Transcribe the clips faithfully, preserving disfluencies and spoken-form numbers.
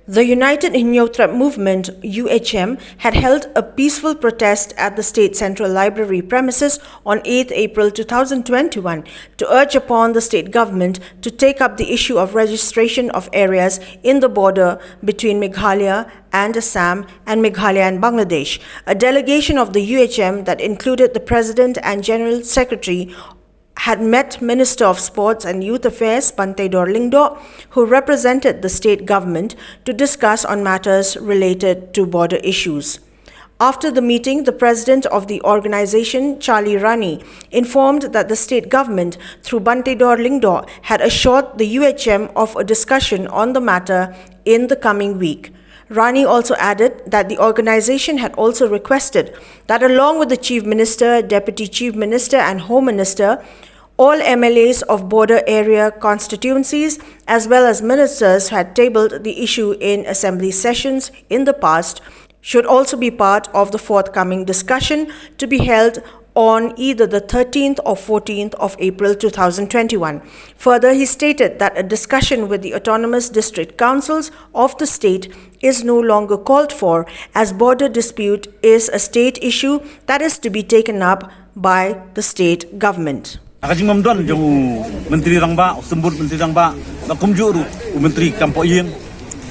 The United Hynñiewtrep Movement, U H M, had held a peaceful protest at the State Central Library premises on eighth April two thousand twenty-one to urge upon the state government to take up the issue of registration of areas in the border between Meghalaya and Assam and Meghalaya and Bangladesh. A delegation of the U H M that included the President and General Secretary had met Minister of Sports and Youth Affairs Banteidor Lyngdoh, who represented the state government, to discuss on matters related to border issues. After the meeting, the president of the organization, Charlie Rani, informed that the state government, through Banteidor Lyngdoh, had assured the U H M of a discussion on the matter in the coming week. Rani also added that the organization had also requested that, along with the Chief Minister, Deputy Chief Minister, and Home Minister, all M L As of border area constituencies, as well as ministers who had tabled the issue in assembly sessions in the past, should also be part of the forthcoming discussion to be held on either the thirteenth or fourteenth of April two thousand twenty-one. Further, he stated that a discussion with the autonomous district councils of the state is no longer called for, as border dispute is a state issue that is to be taken up by the state government. Ha ka jingmamdon jong u Myntri Rangbah, u Symbud Myntri Rangbah, bad kumjuh ruh u Myntri Kam Pohïing,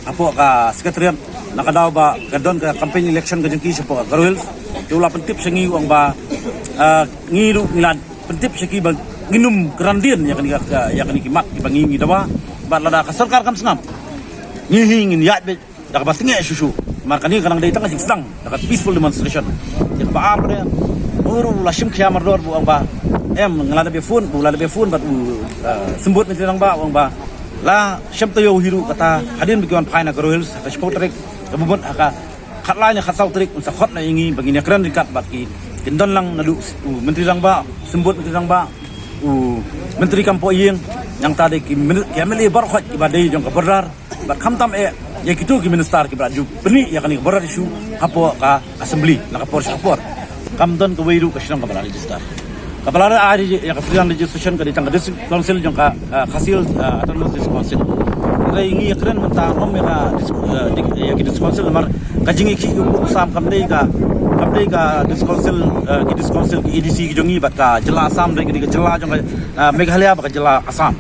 hapoh ka Secretariat, na ka daw ba ka don ka campaign election ka jong ki shapoh ka Garo Hills, te u la pyntip sha ngi u ong ba, ah, ngi ruh ngi la pyntip sha ki ba ngin ym kren dien ïa kane ka, ïa kane ki mat kiba ngi ngi dawa, bad lada ka sorkar kam sngap, ngi hi ngin ïaid beit da kaba tyngeh shuh shuh. Namar kane ka nang dei tang ka jingsdang da ka peaceful demonstration. Ïa kaba ar ka dei, u ruh u la shim khia mardor, u ong ba, em, nga la dep phone, u la dep phone bad u, eh, Symbud Myntri Rangbah, u ong ba la shem taïew hi ruh kata, hadien ba ki wan phai na Garo Hills ha ka shiphew tarik, kaba mut ha ka khatlai ne khatsaw tarik un sa khot noh ïa ngi ba ngin ïakren ryngkat bad ki, kin don lang naduh u Myntri Rangbah, Symbud Myntri Rangbah, u Myntri Kam Pohïing, nangta de ki mini-, ki M L A baroh kiba dei jong ka border, bad khamtam eh ïa kito ki minister kiba la ju pyni ïa kane ka border issue hapoh ka assembly na ka por sha ka por. Kam don kawei ruh ka shnong kaba la register. Kaba la ai ïa ka freelance registration ka dei tang ka District Council jong ka, ah, Khasi Hills, ah, Autonomous District Council. Hynrei ngi ïakren mynta ngam ïa ka dis-, ah, dik-, ïa ki District Council namar ka jingïakhih ïa u Sam kam dei ka, kam dei ka District Council, ah, ki District Council ki A D C ki jong ngi bad ka jylla Assam dei ka, dei ka jylla jong ka, ah, Meghalaya bad ka jylla Assam.